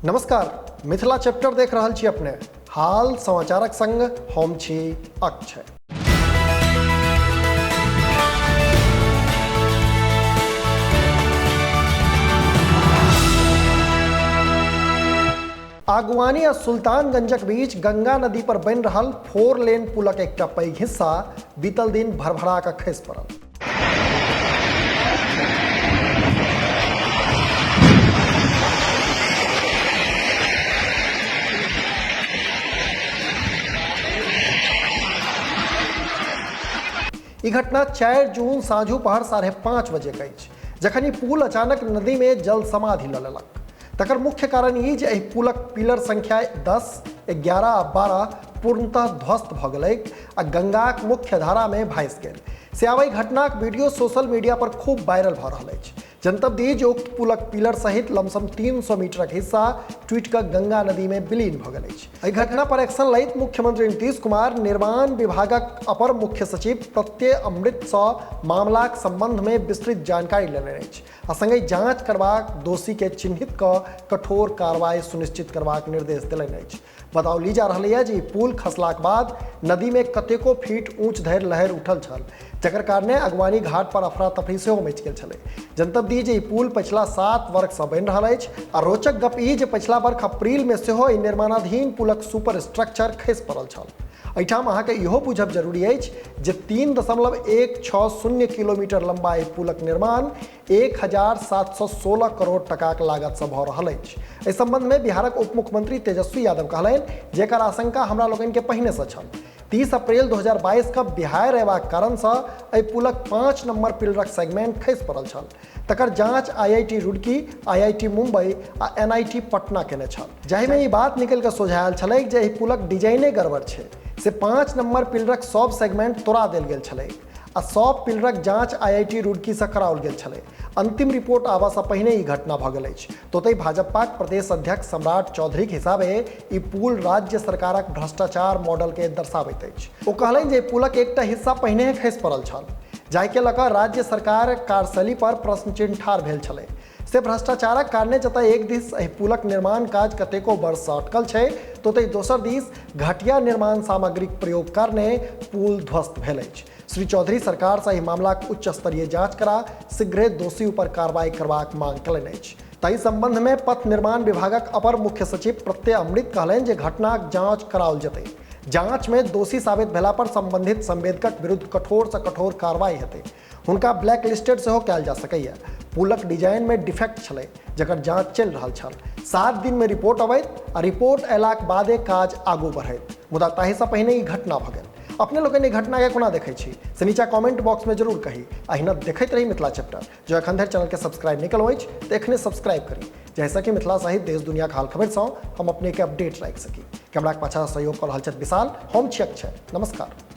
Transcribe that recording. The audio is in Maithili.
नमस्कार, मिथिला चैप्टर देख रहल छी अपने। हाल समाचारक संग हम छी अक्षय। आगुवानी आ सुल्तानगंजक बीच गंगा नदी पर बनि रहल 4 लेन पुलक एकटा पैघ हिस्सा बीतल दिन भरभरा कऽ खसि पड़ल। ई घटना 4 जून साँझू पहर 5:30 बजे के अछि, जखन ई पुल अचानक नदी में जल समाधि लऽ लेलक। तकर मुख्य कारण ई जे एहि पुलक पिलर संख्या 10, 11 आ 12 पूर्णतः ध्वस्त भऽ गेलैक आ गंगाक मुख्य धारा में भासि गेल। से आब एहि घटनाक वीडियो सोशल मीडिया पर खूब वायरल भऽ रहल अछि। जनतब दी जे उक्त पुलक पिलर सहित लमसम 300 मीटरक हिस्सा टूटि कऽ गंगा नदी में विलीन भऽ गेल अछि। एहि घटना पर एक्शन लैत मुख्यमंत्री नीतीश कुमार निर्माण विभागक अपर मुख्य सचिव प्रत्यय अमृत सँ मामलाक संबंध में विस्तृत जानकारी लेने अछि आ संगहि जांच करबाक दोषी के चिन्हित कऽ कठोर कार्रवाई सुनिश्चित करबाक निर्देश देलनि अछि। बताओल जा रहल यऽ जे ई पुल खसलाक बाद नदी में कतेको फीट ऊंच धरि लहरि उठल छल, जकर कारणे अगवानी घाट पर अफरा तफरी सेहो मचि गेल छलै। जनतब दी जे ई पुल पछिला 7 वर्ष सँ बनि रहल अछि आ रोचक गप ई जे पछिला वर्ष अप्रैल में सेहो एहि निर्माणाधीन पुलक सुपर स्ट्रक्चर खसि पड़ल छल। एहिठाम अहाँके इहो बुझब जरूरी अछि जे 3.160 किलोमीटर लंबा एहि पुलक निर्माण 1716 करोड़ टकाक लागतसँ भऽ रहल अछि। एहि संबंधमे बिहारक उप मुख्यमंत्री तेजस्वी यादव कहलनि जे एकर आशंका हमरा लोकनिके पहिनेसँ छल। 30 अप्रैल 2022 के बिहार अयबाक कारणसँ एहि पुलक 5 नंबर पिलरक सेगमेंट खसि पड़ल छल। तकर जांच आईआईटी रुड़की, आईआईटी मुंबई आ एनआईटी पटना केने छल, जाहिमे ई बात निकलि कऽ सोझा आयल छलैक जे एहि पुलक डिजाइने गड़बड़ छै। से 5 नंबर पिलरक सब सेगमेंट तोड़ा देल गेल छलैक आ सब पिलरक जांच आईआईटी रुड़की सँ कराओल गेल छलै। अंतिम रिपोर्ट आबऽ सँ पहिने ई घटना भऽ गेल अछि। तऽ ओतहि भाजपाक प्रदेश अध्यक्ष सम्राट चौधरीक हिसाबे ई पुल राज्य सरकारक भ्रष्टाचार मॉडल के दर्शाबैत अछि। ओ कहलनि जे एहि पुलक एकटा हिस्सा पहिनेहे खसि पड़ल छल, जाहिके लऽ कऽ राज्य सरकार कार्यशैली पर प्रश्न चिन्ह ठाढ़ भेल छलै। से भ्रष्टाचारक कारणे जतय एक दिस एहि पुलक निर्माण काज कतेको वर्षसँ अटकल छै, तऽ ओतहि दोसर दिस घटिया निर्माण सामग्रीक प्रयोग कारणे पुल ध्वस्त भेल अछि। श्री चौधरी सरकारसँ एहि मामलाक उच्च स्तरीय जांच करा शीघ्रे दोषी ऊपर कार्रवाई करबाक मांग कयलनि अछि। ताहि संबंधमे पथ निर्माण विभागक अपर मुख्य सचिव प्रत्यय अमृत कहलनि जे घटनाक जांच कराओल जेतै। जांचमे दोषी साबित भेला पर संबंधित संवेदकक विरुद्ध कठोरसँ कठोर कार्रवाई हेतै। हुनका ब्लैक लिस्टेड सेहो कयल जा सकैए। पुलक डिजाइनमे डिफेक्ट छलै, जकर जांच चलि रहल छल। 7 दिनमे रिपोर्ट अबैत आ रिपोर्ट अयलाक बादे काज आगू बढ़ैत, मुदा ताहिसँ पहिने ई घटना भऽ गेल। अपने लोकनि एहि घटनाके कोना देखै छी से नीचा कमेंट बॉक्समे जरूर कही। अहिना देखैत रही मिथिला चैप्टर। जो एखन धरि चैनलके सब्सक्राइब नहि केलहुँ अछि तऽ एखने सब्सक्राइब करी, जाहिसँ कि मिथिला सहित देश दुनियाक हाल खबरिसँ हम अपनेके अपडेट राखि सकी। कैमराक पाछाँ सहयोग कऽ रहल छथि विशाल, हम छी अक्षय। नमस्कार।